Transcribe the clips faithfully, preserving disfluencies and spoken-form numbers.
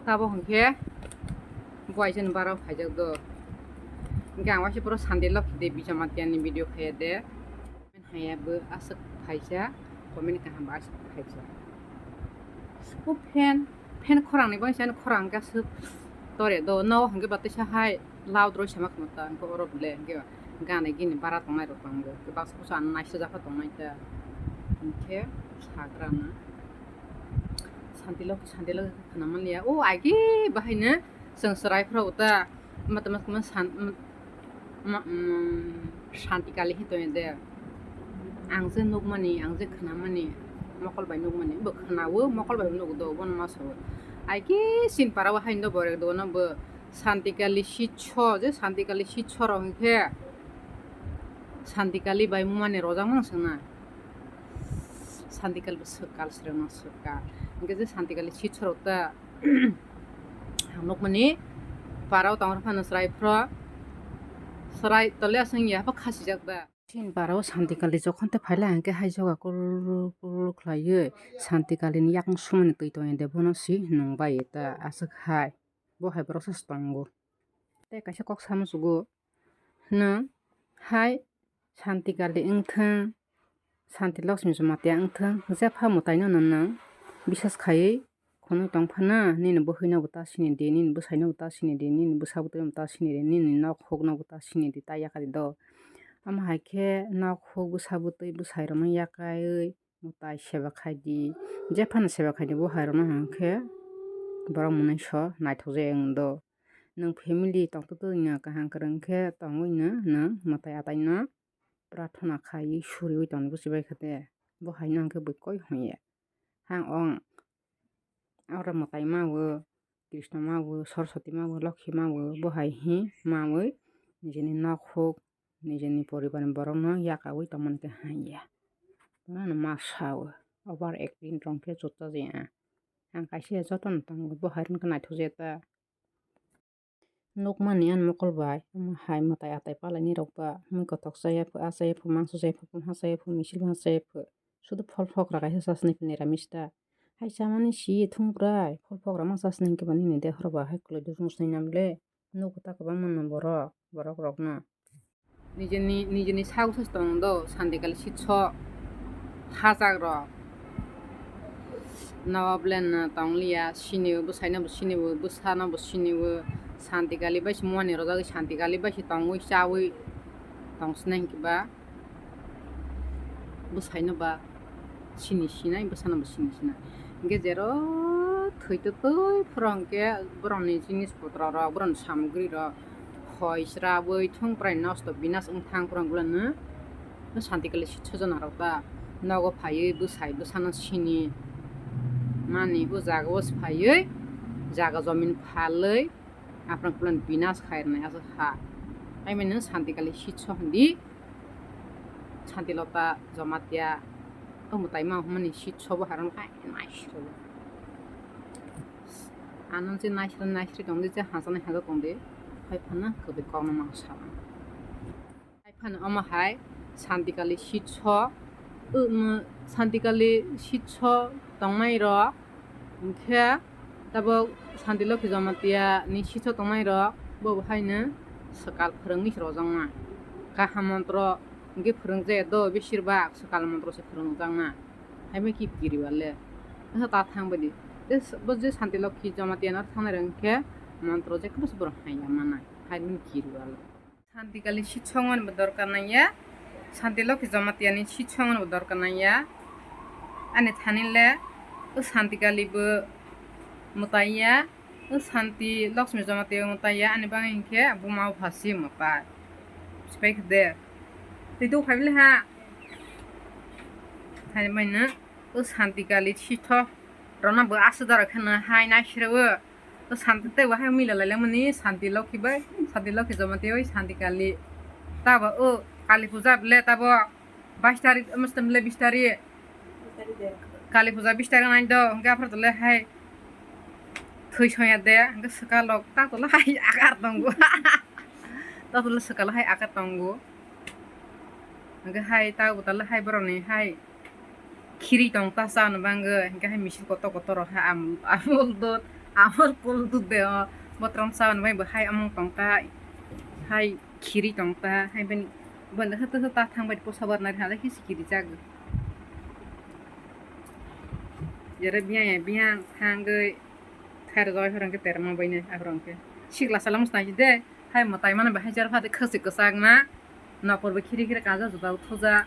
Abo hwnkhe bo aisani bara phaijak do. Hwnkhe ang waisa puro Shanti Lokhi Devi Jamatia ni video khaiya de. Haiya bo aswk phaisa, comment kaham bo aswk phaisa. Sbo fan, fan khorang ni bo aisani khorang hwnkhe aswk tore do. No hwnkhe batisa hai loud roi sama khwna ta hwnkhe oro bole hwnkhe gana gini bara tongnai rok tongo. Baksa kusa ang naisajak khe tongnai ta. Hwnkhe sagra na. Shanti Lokhi, Shanti Lokhi khwna manliya. O agi bahaino chwng chwrai phuru ta. Mata mas kuma san, ma, mm, Shanti Kali hi tongya de. Ang je nukmani, ang je khwnamani, mokol bai nukmani. Bo khwnawo, mokol bai nugo do, bono ma sao. Agi sin para o haino borek do, no bo Shanti Kali sitso, je Shanti Kali sitso rok hwnkhe Shanti Kali bai mumani rojak mang swngna. Shanti Kali bo swkal, swrwngno swkal. Hwnkhe je Shanti Kali sitso rok ta ang nukmani para o tong phano chwrai phro. Chwrai tole aswng ya pha khasijak da. Chin para o Shanti Kali jokhon te phaila hwnkhe hai joga kururu kururu khlaiwi Shanti Kali ni yakung sumani twi tongya de bono si nung bai ta aswk hai. Bo hai borok se tongo. Tei kaisa kok sa musugo. Nwng hai Shanti Kali wngthwng, Shanti Lakshmi Jamatia wngthwng, jepha mwtaino nwng bisas khaiwi khwnwi tongphano, nini bwkhwinobo ta sinidi, nini bwsainobo ta sinidi, nini bwsa bwtwinobo ta sinidi, nini nok huknobo ta sinidi, ta yakadi do. Omo hai khe nok huk, bwsa bwtwi, bwsairokno yakaiwi mwtai seba khaidi, jephano seba khaidi bo hairokno hwnkhe borok mwnwi so naithokjak wng do. Nwng family tongtwtwino kaham kwrwng khe tongwino nwng mwtai ataino prarthana khaiwi suriwi tongni bwswi bai kha de. Bo haino hwnkhe bui koi hwnya. Hang ong oro mwtai mawo, Krishna mawo, Saraswati mawo, Lokhi mawo, bo hai hi mawi nijini nok huk, nijini poribarni borokno yakawi tongmani khe hanya. Bono ma sao, over acting rok khe chuta jaya. Ang kaisa jotono tongo, bo hai rokno khe naithok jaya ta. Nukmani ani mokol bai, omo hai mwtai atai palaini rok ba, mui kothok chaya pho, a chaya pho, mangso chaya pho, pungha chaya pho, misil pha chaya pho, sudu phol phokra kaisa chasni pho niramis ta. Hai chamani si thung bwrai, phol phokra ma chasni hwnkhe ba nini dehor ba hai kwlwi dusong swnwi nam le. Nugo ta kwbangma no borok, borok rokno. Nijini, nijini sak se tong do, Shanti Kali sitso hajak rok. Nobo blen no tong liya, sini o, bwsai no bo sini o, bwsa no bo sini o, Shanti Kali bai se mani rojagwi, Shanti Kali bai se tongwi chawi tong sinai hwnkhe ba. Bwsaino ba sini sinai, bwsano bo sini sinai. Hwnkhe jero thwi twtwi phuru hwnkhe borokni jinis potro rok, borokni samogri rok khoi srabwi thung prai nosto binas wng thang phuru hwnkhe no Shanti Kali sitso jona rok ta nogo phaiwi bwsai bwsano sini mani o jaga o phaiwi jaga jomin phalwi. Aprang pulan binas khai rwnai aswk ha. Hai mani Shanti Kali sitso hindi. Shanti Lota Jamatia. O mwtai ma hwnmani sitso bo harang khai nai siro. Ano je nai siro nai siro tong di je hasa nai hasa tong di. Hai phana kwbwi kok no ma sa. Hai phano omo hai Shanti Kali sitso, o, mo, Shanti Kali sitso tongnai rok, hwnkhe tabuk Shanti Lokhi Jamatia ni sitso tongnai rok, bo bo haino swkal phwrwngwi se rojakna. Kaham montro hwnkhe phwrwng jaya do, besir bak swkal montro se phwrwng jakna. Hai bai ki kiri wale. Asa ta thang bai di. Bo je Shanti Lokhi Jamatia no thangnai rok hwnkhe montro je kebo se borok haiya manai. Hai bai kiri wale. Shanti Kali sitsong ani bo dorkar nangya, Shanti Lokhi Jamatia ni sitsong ani bo dorkar nangya. Ani thani le o Shanti Kali bo mwtai ya, o Shanti Lokshmi Jamatia bo mwtai ya, ani bagwi hinkhe buma bupha si mwtai. Sipai khe de. Twi do phai bile ha. Thani bai no o Shanti Kali sitho rwna bo aswk jora kheno hai nai siro o. O Shanti tei wahai mila lailai mani Shanti Lokhi bai, Shanti Lokhi Jamatia bai Shanti Kali. Tabo o Kali puja bile tabo bais tarik, mostom bile bis tarik. Kali puja bis tarik nai do, hwnkhe aphuru tole hai thwi sonya de, hwnkhe swkalo ta tole hai akar tongo. Ta tole swkalo hai akar tongo. Hwnkhe hai ta tole hai borokni hai khiri tong ta chana bagwi, hwnkhe hai misil kotor kotor rok hai am-, amul dot. Amol kul dud de o, botrom sawan bai bo hai among tong ta, hai khiri tong ta, hai bini, bini hata hata thang bai posa bar nari hala hisi khiri jag. Jere biyang ya biyang thang goi, khair joi horong ke terma bai ne ahorong ke. Sikla salam sna de, hai mwtai mano bahai jar phade khasi kwchak na. Nokor bo khiri khiri kaja juda uthuja.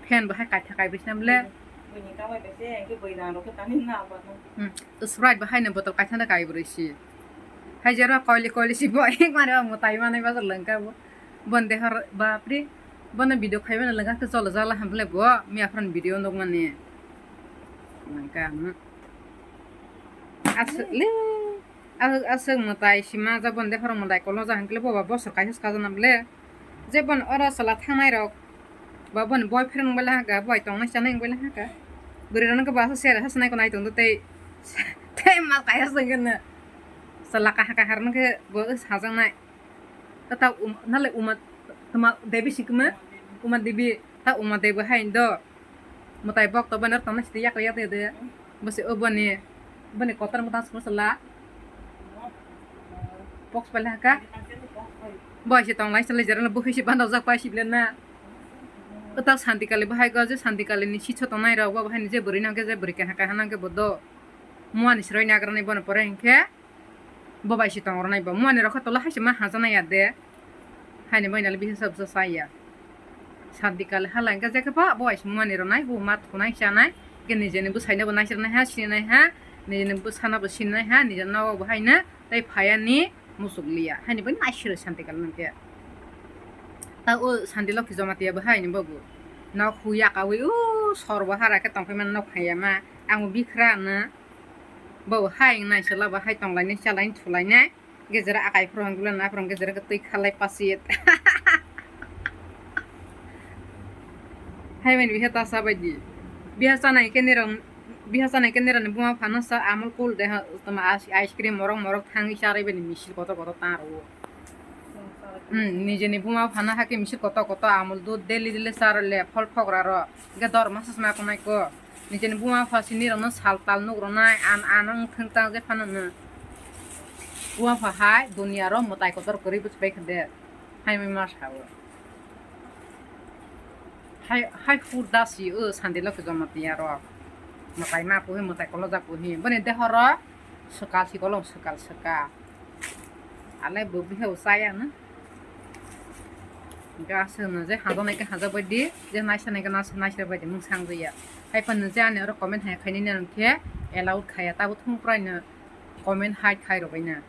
Fan bo hai kaitha kai bisna bole. Buini kamai bai se, engke bui dan rok tani na abat na. Hmm. Sprite bo hai no botol kaitha na kai bwrwi si. Hai jero koili koili si bo ek mare o mwtai manai bazar lengka bo. Bon dehor bapri. Bono video khai bana lengka ke cholo jala ham bole bo. Mi afran video nok mani. Lengka. Hmm. Aswk le. Aswk, aswk mwtai sima ja bon de horong mwtai kolo ja hwnkhe bo ba bosor kaisa sajana bole. Je bon oro chwla thangnai rok ba boni boyfriend wng bai lahaka, bo bai tongnai chanai wng bai lahaka. Bwrwi rok no khe bo aswk sere sasanai ko nai tongdo tei, tei ma kaisa se hwnkhe no chwla kaha kaha rok no khe bo sajaknai. Ta, ta um, nale uma, tuma debi sikma, uma debi, ta uma debi hai do. Mwtai bok to bana tongna sidi yak yak de. Bose o boni, boni kotor mwtai sala. Box pala ka. Bo se tong lai sala jara bo hisi bana jak pai siblen na. Utak Santi Kali bahai go je Santi Kali ni sitso tongnai rok bo bahai ni je bwrwi nang ke je bwrwi kaha kaha nang ke bo do. Muani sroi nagrani bono pore hinkhe. Bo bai se tong rwnai bo. Muani rok khe tola hai se ma hajaknai ya de. Haini boina le bisa sa bisa saya. Santi Kali hala hingke je khe ba bo bai se muani rwnai, bo ma thunai chanai. Ke nijeni bwsai no bo naisirnai ha, sinai ha. Nijeni bwsa no bo sinai ha, nijeni nogo bo haino tei phaya ni musuk liya. Haini bai naisiro Santi Kali nang khe. Ta o Santi Lokhi Jamatia bo haini bo bo. Nok hu yakawi o sor bo hara khe tong phai mano nok haya ma. Ang bo bikhra no. Bo hai wng nai sala bo hai tong lainai cha lainai thu lainai. Gejera akai phuru hang gula na phuru gejera khe twi khalai pasit. Hai mani biha ta sa bai di. Biha chanai khe nirok, biha chanai khe nirok ni buma phano sa Amul Cool de ha toma ice, ice cream morok morok thangwi charai bani misil kotor kotor ta rwo. Hmm, nijeni buma phano hakhe misil kotor kotor Amul Dud daily daily cha rw le phol phokra rw. Hingke dor masa sma konai ko. Nijeni buma pha sini rok no sal tal nuk rwnai an ano wng thang tang je phano no. Buma pha hai dunia ro mwtai kotor kwrwi bwsai bai khe de. Hai mai ma sao. Hai, hai hur da si o Santi Lokhi Jamatia rok. Mwtai ma puhi, mwtai koloja puhi. Boni deho ro swkal si kolong swkal swkal. Ale bo bihe o chaya no. Hingke aswk no je hajaknai khe hajak bai di, je naisarnai khe naisar, naisar bai di, mung sang jaya. Hai phano je ani oro comment hai khainai nang khe allowed khaya, tabo thung prai no comment hide khai rw bai na.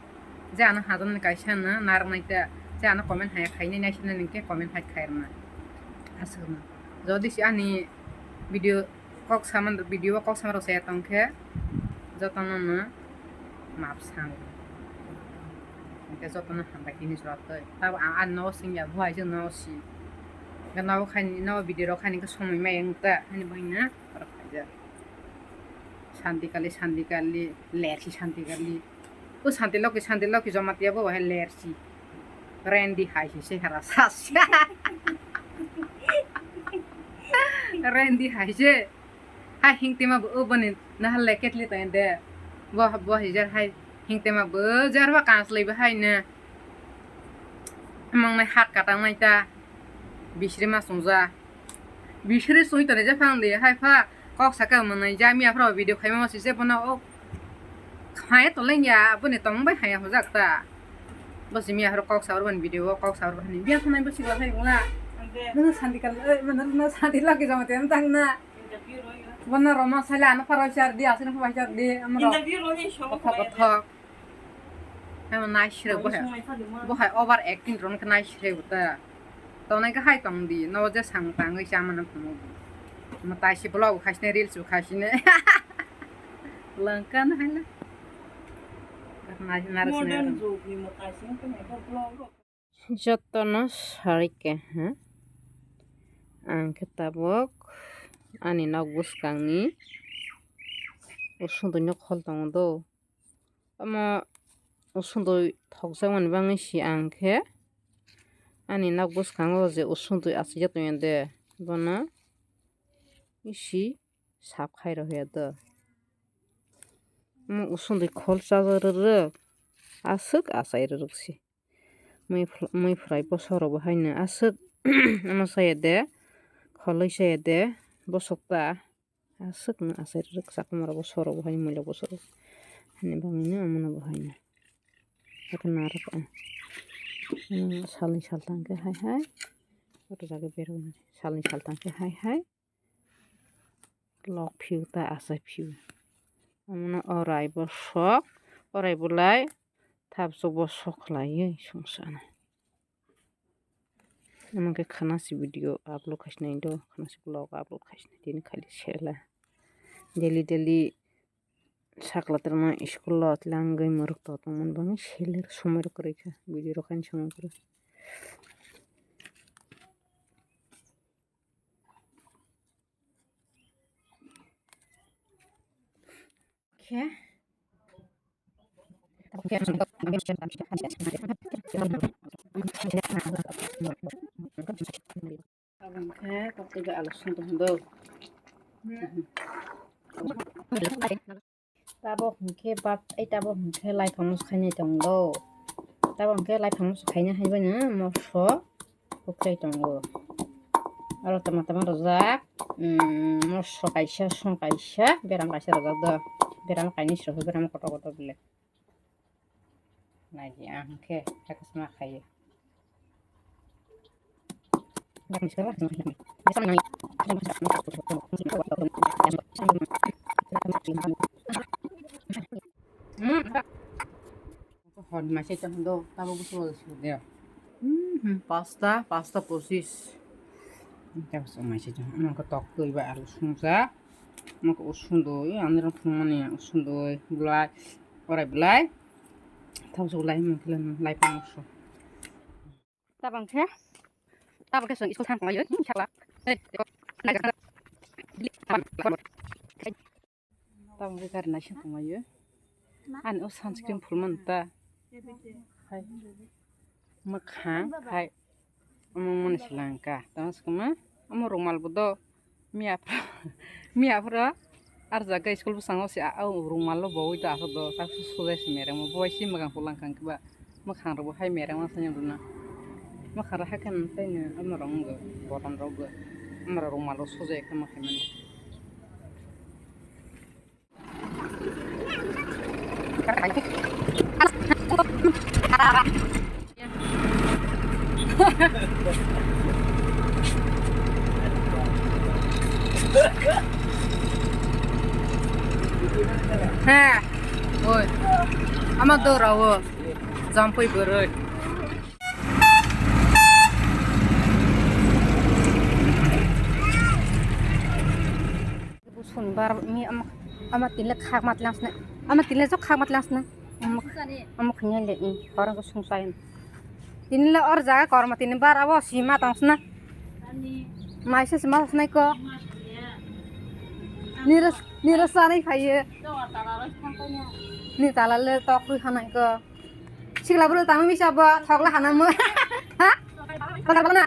Je ano hajaknai kaisa no narwknai ta, je ano comment hai khainai naisarnai nang khe comment hide khai rwna. Aswk no. Jodi se ani video kok sama, video o kok sama rok saya tong khe jotono no map sang. Hingke jotono hambai hini jora twi. Tabo ang ani nogo singya, bo hai jwk nogo si. Hingke nogo khai ni, nogo video rok khai ni khe somoi maya wng ta, hani bo hingna borok khaijak. Santi Kali, Santi Kali, ler si Santi Kali. O Santi Lokhi, Santi Lokhi Jamatia bo hai ler si. Rendi hai si se hara sas. Rendi hai se. Hai hingtema bo o boni nahal le ketli tong de. Bo, bo hijar hai hingtema bo jar ba kanslai bo hai ne. Amang nai hat katang nai ta. Bisri ma sungja. Bisri sui toni je phang de hai pha. Kok saka manai ja mi afro video khaima ma sise bono o. Khai to leng ya boni tong bai hai hojak ta. Bo si mi afro kok saur ban video kok saur ban ni. Bia thanai bo si ba hai ngla. Nang Santi Kali, eh, nang Santi Lokhi Jamatia tang na. Bono roma sale ano pharo char di, asino pharo char di, amro. Interview roni shomo kothok khwlai kothok. Ano naisre bo hai. Bono somoi phadi ma. Bo hai over acting roni khe naisre bo ta. Tongnai khe hai tong di, no je sang tangwi cha mano phunuk. Mwtai se vlog bo khaisne, reels bo khaisne. Langka na hai na. Naisne naisne. Modern jug ni mwtai se wngkha vlog rok. Jotono sarikha, ha? Ang khe tabuk ani nok bwskangni usungtwi nok hol tongo do. Omo usungtwi thokjakmani bagwi se ang khe ani nok bwskango je usungtwi achaijak tongya de, bono bisi sap khai rwya do. Omo usungtwi khol chajakrwk, aswk achai rwrwk se. Mui phl-, mui phwrai bosorobo haino aswk, omo chaya de, kholwi chaya de, bosok ta. Aswkno achai rwrwk, chakma rok bosorobo haino, muilok bosorobo haino, bangwino omono bo haino. Abo narwk, ah, omo salni salthang khe hai hai. Oro jaga berwi salni salthang khe hai hai. Lok phiu ta achai phiu. Omono orai bo sok, orai bolai thapsok bo sok khlaiwi songchana. Omo khe khanasi video upload khaisnai do, khanasi vlog upload khaisnai tini khali sela. Daily daily sakla terma school lo tlang gwi muruk to tongmani bangwi seler somoi rok kwrwi kha video rok ani samung kwrwi. Khe. Abang khe, kok tega alu sung tong do. Tabok hwnkhe bak, ei tabok hwnkhe laiphang no khainai tong do. Tabok hwnkhe laiphang no khaina hai bai no moso. Hukhai tongo. Aro tama tama rwjak. Mm, moso kaisa, song kaisa, beram kaisa rwjak do. Beram kainwi sroho, beram kotor kotor bile. Naidi ang khe, hakhe sma khaio. Hmm. Hor ni maisai tong do, tabok busu wal su de. Hmm, pasta, pasta pochis. Tabok maisai tong, ano khe tok twi ba alu sungsa. Ano khe usung doi, ani rok phung mani usung doi, bulai, orai bulai. Tabok bulai, mungkhe lai pang usung. Tabang khe, tabang khe chwng school thang tonglaio, sakla. Hey, tabang khe gari naising tonglaio. Ani o sunscreen phulmani ta. Hai. Mwkhang hai. Omo mani se langka. Tamo se kwma. Omo rumal bo do. Miya phra, miya phra, ar jaga school bwskango se, a, o rumal o bo oi da aswk do, ta sujai se mereng bo, bo bai se mwkhang hulang kha hwnkhe ba, mwkhang rok bo hai mereng ma sanya rwna, mwkhang rok hai khe tei no omo rok wng bo, bottom rok bo, omo rok rumal o sujai khe ma khaimani. He, oi, ama dora o, jampui bwrwi. Sunibar mi ama, ama tinle khak matlang sne. Ama tinle jok khak matlang sne. Ama, ama khanya le i, orang ko sung sain. Tinle or jaga korma tini bar abo sima tong sna. Maisa sima snai ko. Niras, niras sanai khaye. Ni talale tok rui khanai ko. Sikla bro tamo misa bo thokla hana mo. Ha? Thokla bana.